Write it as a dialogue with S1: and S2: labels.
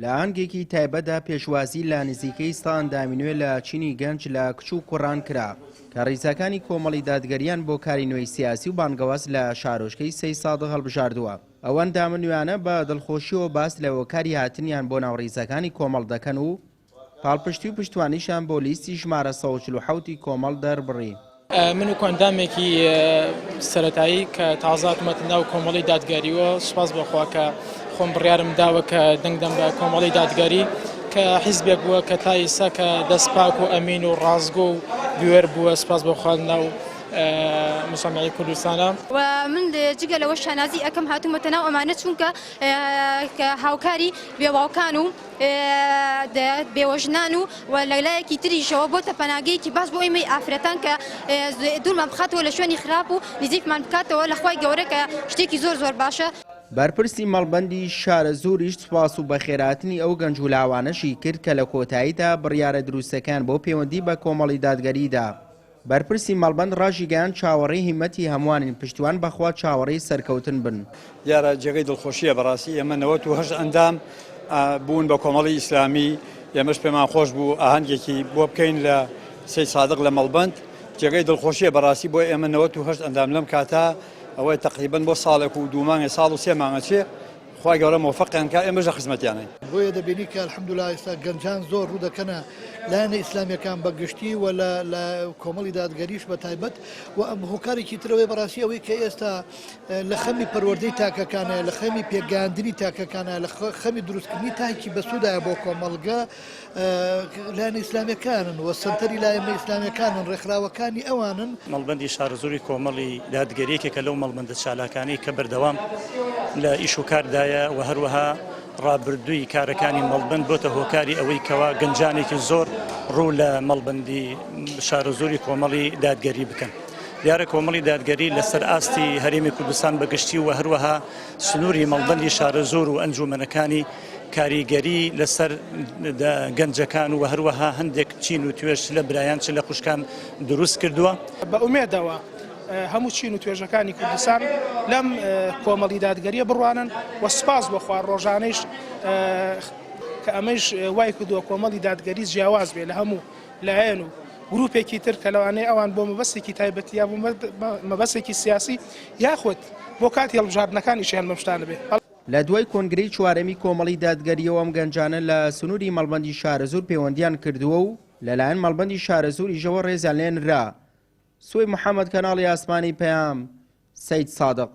S1: لە ئاهەنگێکی تایبەتدا پێشوازی لە نزیکەی سە ئەندامی نوێ لە چینی گەنج لە کچ و کوڕان کرا کە ڕیزەکانی کۆمەڵی دادگەریان بۆ کاری نوێی سیاسی و بانگەواز لە شارۆچکەی سەیدسادق هەڵبژاردووە. ئەو ئەندامە نوێیانە بە دڵخۆشیەوە باس لە هۆکاری هاتنیان بۆ ناو ڕیزەکانی کۆمەڵ دەکەن و پاڵپشتی و پشتوانیشیان بۆ لیستی ژمارە 147 ی کۆمەڵ دەربڕی.
S2: من وەکو ئەندامێکی سەرەتایی کە تازە هاتوومەتە ناو کۆمەڵی دادگەریوە سوپاس بۆ خوا کە خۆم بڕیارم داوە کە دەنگ دەم بە کۆمەڵی دادگەری کە حیزبێک بووە کە تا ئیستا کە دەست پاک و ئەمین و ڕاستگۆ و بوێر بووە سوپاس بۆ خوا ناو مجتمعی کوردستانە.
S3: و من جگە لەوە شانازی ئەکەم هاتوومەتە ناو ئەمانە چونکە هاوکاری بێواوکان و بێوەژنان و و لە لایەکی تریشەوە بۆتە پەناگەیەکی باش بۆ ئێمەی ئافرەتان کە دوورمان بخاتەوە لە شوێنی خراپ و نزیکمان بکاتەوە لە خوای گەورە کە شتێکی زۆر زۆر باشە.
S1: بەرپرسی مەڵبەندی شارەزووریش سوپاس و بەخێرهاتنی ئەو گەنج و لاوانەشی کرد کە لە کۆتاییدا بڕیارە دروستەکەیان بۆ پەیوەندی بە کۆمەڵی دادگەری دا. بەرپرسی مەڵبەند ڕاشیگەیاند چاوەڕێی هیمەتی هەمووانین پشتیوان بەخوا چاوەڕێی سەرکەوتن بن.
S4: دیارە جێگەی دڵخۆشیە بەڕاستی ئێمە 98 ئەندام بوون بە کۆمەڵی ئیسلامی ئێمەش پێمان خۆش بوو ئاهەنگێکی بۆ بکەین لە سەید سادق لە مەڵبەند جێگەی دڵخۆشیە بەڕاستی بۆ ئێمە 98 ئەندام لەم کاتە ئەوەی تقریبن بۆ ساڵێک و دوو مانگێ ساڵ و سێ مانگە چێ خوای گەورە مۆفەقیان کا ئێمەش لە خزمەتیانین.
S5: بۆیە دەبینی کە الحمدللە ئێستا گەنجان زۆر ڕوو دەکەنە لایەنە ئیسلامیەکان بە گشتی و لە لە کۆمەڵی دادگەریش بە تایبەت و ئەم هۆکارێکی ترەوەی بەڕاستی ئەوەی کە ئێستا لە خەمی پەروەردەی تاکەکانە لە خەمی پێگەیاندنی تاکەکانە لە خەمی دروستکردنی تاکی بەسوودایە بۆ کۆمەڵگە لایەنە ئیسلامیەکانن و سەنتەری لایەنە ئیسلامیەکانن ڕێکخراوەکانی ئەوانن.
S6: مەڵبەندی شارەزووری کۆمەڵی دادگەری یەکێکە لەو مەڵبەندە چالاکانەی کە بەردەوام لە ئیش و کاردایە و هەروەها ڕابردووی کارەکانی مەڵبەند بۆتە هۆکاری ئەوەی کەوا گەنجانێکی زۆر ڕوو لە مەڵبەندی شارەزووری کۆمەڵی دادگەری بکەن. دیارە کۆمەڵی دادگەری لەسەر ئاستی هەرێمی کوردستان بەگشتی و هەروەها سنووری مەڵبەندی شارەزوور و ئەنجوومەنەکانی کاریگەری لەسەر گەنجەکان و هەروەها هەندێک چین و توێژ چ لە برایان چ لە خوشکان دروست کردووە.
S2: بە ئومێدەوە هەموو چین و توێژەکانی کوردستان لەم کۆمەڵی دادگەریە بڕوانن و سوپاس بۆ خوا ڕۆژانەیش کە ئەمەیش وای کردووە کۆمەڵی دادگەری جیاواز بێ لە هەموو لایەن و گروپێکی تر کە لەوانەیە ئەوان بۆ مەبەستێکی تایبەتی یا بۆ مەبەستێکی سیاسی یاخود بۆ کاتی هەڵبژاردنەکان ئیشیان بەم شتانە بێ.
S1: لە دوای کۆنگرەی چوارەمی کۆمەڵی دادگەرییەوە ئەم گەنجانە لە سنووری مەڵبەندی شارەزوور پەیوەندییان کردووە و لەلایەن مەڵبەندی شارەزووریشەوە ڕێزیان لێنرا. سوەی محەمەد کەناڵی ئاسمانی پەیام، سەیدسادق.